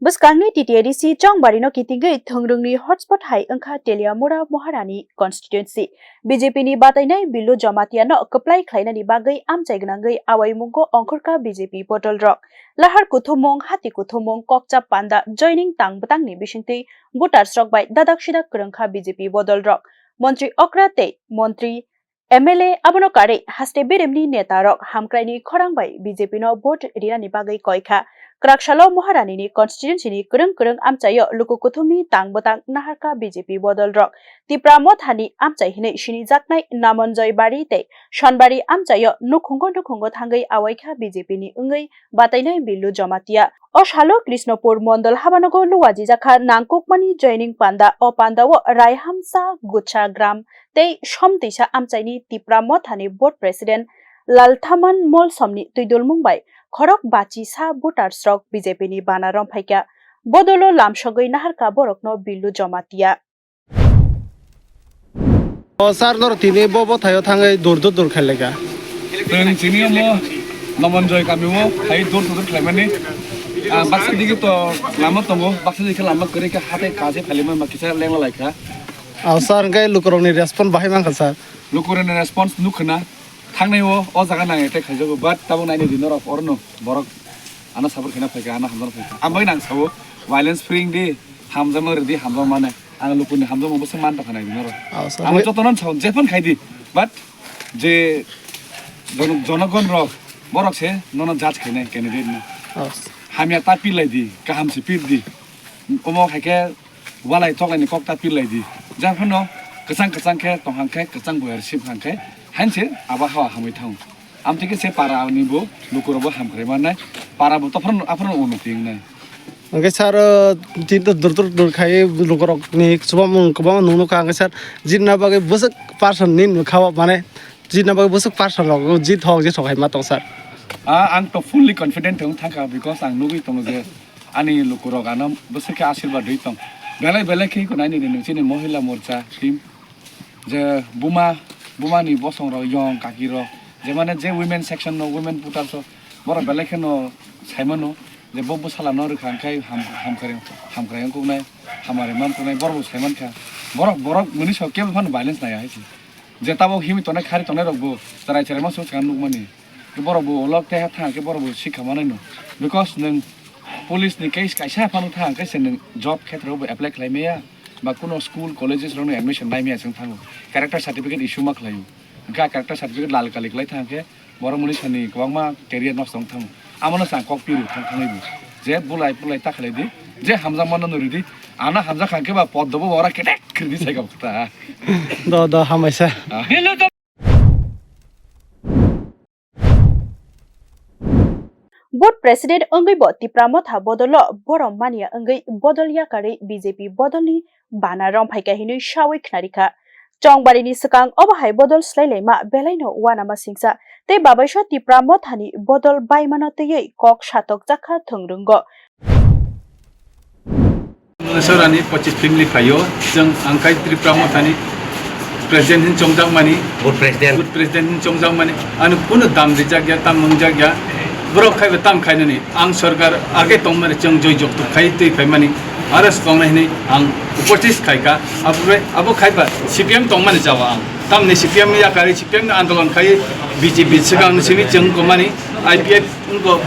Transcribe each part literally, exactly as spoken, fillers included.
Bwskangni T T A D C Chongbarino kitingwi thwngrwngni hotspot hai wngkha Teliamura Moharani constituency. B J P ni batainai Billu Jamatia no kwplai khlainani bagwi amchai gwnangwi awaimungo ongkhorkha B J P bodolrok. Lahar kuthumung, hati kuthumung, kokcha panda, joining tang bwtangni bisingtwi voters rok bai dadak sidak kwrwngkha B J P bodolrok. Montri okra tei montri M L A abono karwi haste beremni netarok hamkraini khorang bai B J P no vote rinani bagwi koikha. Kwraksalo Moharanini constituency ni kwrwng kwrwng amchaio luku kuthumni tang bwtang naharkha B J P bodolrok. Tipra Mothani amchai hinwi sinijaknai Namonjoy Bari tei Sonbari amchaio nukhungo nukhungo thangwi awaikha B J P ni wngwi batainai Billu Jamatia. O salo Krishnopur Mondol habanogo luwajijakha nangkukmani joining panda. O pandao Raihamsa Gucha Gram tei Somtwisa amchaini Tipra Mothani board president Lalthaman Molsomni twidulmung bai khorok bachi sa voters rok B J P ni bana romphaikha. Bodolo lamsogwi naharkha borokno Billu Jamatia. O sir, noro tini bo bothaio thangwi dur dur dur khaileka. Chwng chini omo Namonjoy kami o hai dur dur khlaimani. Ah, baksa digi to lama tongo, baksa digi lama kwrwi khe hatai kaje phailima ma kisa lengla laikha. O sir, hwnkhe lukurokni response bahai mankha sir. Lukurokni response nukhwna thangnai o, o jaga nang attack khaijago, but tabuk naini di norok orono borok ano support khaina phaikha, ano hamjana phaikha. Ang bai nang sao violence free di, hamjakma rwdi, hamjakmani. Ang lukuni hamjakma bwswk man tongkha nai di norok. O sir, ang hwnkhe jotono sao, jephano khai di, but je jon-, jonogon rok, borok se nono judge khainai candidate no. O sir. Hamya ta pir lai di, kaham se pir di. Omo hai khe walai toklai ni kok ta pir lai di. Jang phano kwchang kwchang khe tong hang khe, kwchang buhar sip hang khe, hain se abo hawa hamwi thango. Amtwi khe se para ni bo lukurok bo hamkrai mannai, para bo to phano aphano unnoti wngnai. Hwnkhe sir, o, tini to dur dur dur khai lukurokni chubamung kwbangma nuknukha. Hwnkhe sir, jitna bagwi bwswk person ni nukha o, mane jitna bagwi bwswk person rok jit hok jit hok hai ma tong sir? Ah, ang to fully confident wng thangkha, because ang nugwi tongo je ani lukurok ano bwswk khe asirwad rwi tong. Belai belai khe iko naini di nung chini Mohila Morcha team. Je buma, bumani bosongrok, yong kakirok, je mane je women section no, women voters o, borok belai kheno saimano je bo bwsala no rwkha hwnkhe ham-, hamkrai, hamkrai wngkuknai, hamari mamkuknai, borok bo saimankha. Borok, borok mwnwi sok kebo phano violence naiya hai se. Je tabok himwi tongnai, khari tongnai rok bo chwrai chwrai ma swk swkang nukmani. Borok bo ulo keha thang khe borok bo sikha manai no. Because nwng police ni case kaisa phano thang khe se nwng job khetra bo apply khlai maya, ba kuno school, colleges rok no admission nai maya chwng thango. Character certificate issue ma khlai o. Hwnkhe a character certificate lal kali khlai thang khe borok mwnwi sani kwbangma career nosto wng thango. Amo no chwng kok piru thang thangwi bo. Je bulai bulai ta khlai di. Je hamjakma no nuri di. Ano hamjak kha khe ba poddo bo ora ketek khri di sai kok ta. Do, do, hambai sir. Ah. Board president wngwi bo Tipra Motha bodolo borom mania wngwi bodol yakarwi B J P bodolni bana romphaikha hinwi sawi khnarikha. Chongbarini swkang obo hai bodol swlailaima belaino uanama singsa tei babaisa Tipra Mothani bodol baimano twiwi kok satokjakha thwngwrwngo. Sorani pochis phimli phaio, chwng ang khai Tripura Mothani president hin chongjakmani, Board president. Board president hin chongjakmani, ano kuno dam rijak ya, tam nungjak ya, borok khaiba tam khainani, ang sorkar age tongmani chwng joi joktuk khai twi phaimani, aro swkangna hinwi ang upochis khaikha, abo bai, abo khaiba C P M tongmani jawa ang, tamni C P M yakari C P M ni andolon khai B J P swkang simi chwng komani I P F Wngkha.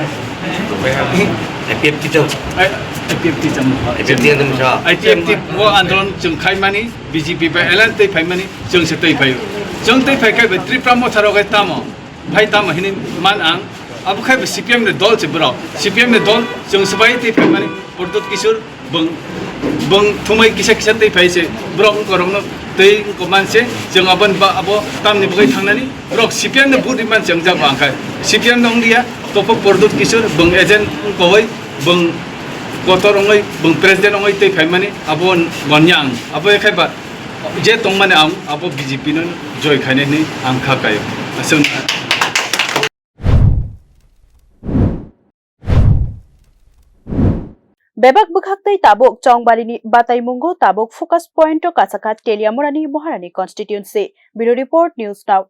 I P F T chwng. I, I P F T chwng. I P F T chwng sa. I P F T o andolon chwng khaimani, B J P bai alliance tei phaimani, chwng se tei phaio. Chwng tei phai khai bai Tripura Motha rok hai tamo, phai tamo hinwi man ang. Abo khai bai C P M ni dol se borok. C P M ni dol chwng se bai tei phaimani, Pradyut Kishore, Bwng, bwng thumai kisa kisa tei phai se borok wngkorokno tei wngko man se, chwng aboni ba-, abo tamni bagwi thangnani, borok C P M no vote ri man se wngjago, ang khai C P M no wngliya, tophok Pradyut Kishore bwng agent wngkowoi, bwng kotor wngwi, bwng president wngwi tei phaimani abo wnya ang, abo yakhai ba je tongmani ang abo B J P no joy khainani ang kha kaio. Aswk. Bebak bwkhaktwi tabuk Chongbarini bataimungo tabuk focus point o kachakha Teliamurani Moharani constituency. Bureau Report, News Now.